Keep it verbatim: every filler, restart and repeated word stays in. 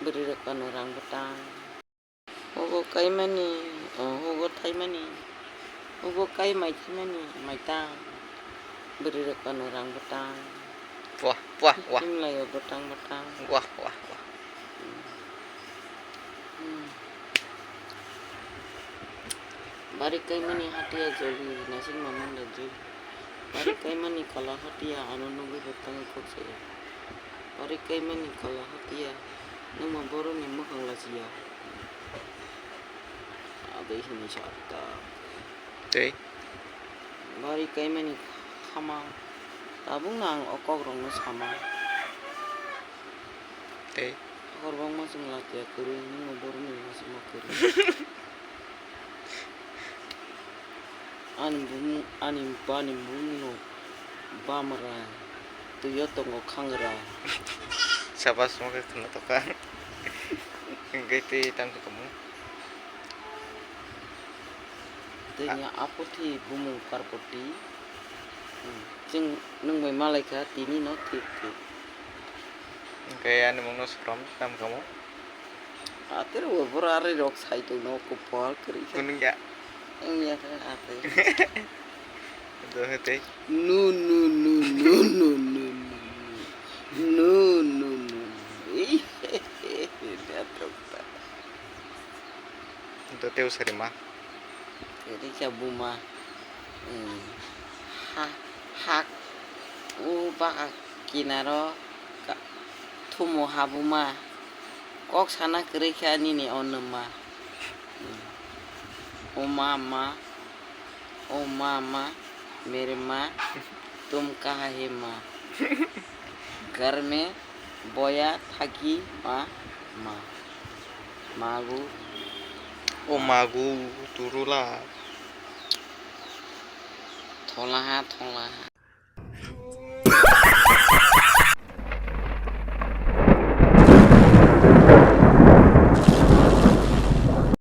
Bwrwi rok ano rang bwtang. Hugo kaimani, oh, hugo thaimani. Hugo kai mai thaimani, maitang. Bwrwi rok ano rang bwtang. Wah, wah, wah. Himlayo bwtang bwtang. Wah, wah, wah. Hmm. Bari kaimani hatiya joli, naising mamanda joli. Bari kaimani kala hatiya, ano nugwi bwtangwi kok saya. Bari kaimani kala hatiya, nwma boroni mwkhang lachiya. Abei hini sarta. Tei? Bari kaimani khama, tabukno ang o kokrokno sama. Tei? Horbokma chwng lachiya kwrwi, nwma boroni lachiya kwrwi. Ani bumung, ani bani bumungno bamra, twio tongo khangra. Sabas, mo khe khwna tokha. Hwnkhe tei tamni kamung. Tei ni aputhi bumung Parvati. Hmm. Chwng nwng bai malaikha tini no thik thik. Hwnkhe ani mungno Srom tam kamo. Ater bo boro ari rok sai tongno kopor kwrwi khe. Kunung ya. Wng ya khe ate. Dohe tei. Nu, nu, nu. Ei, atrok ta. Dote usari ma. Rikha buma. Hmm. Ha, hak. O baka kinaro ka-, thumo habuma. Kok sana kwrwi kha nini o nwma. Hmm. O ma, ma. O ma, ma. Mere ma. Tum kaha he ma. Ghar mein boya thaki ma, ma. Magu. O magu, turula. Tholaha, tholaha.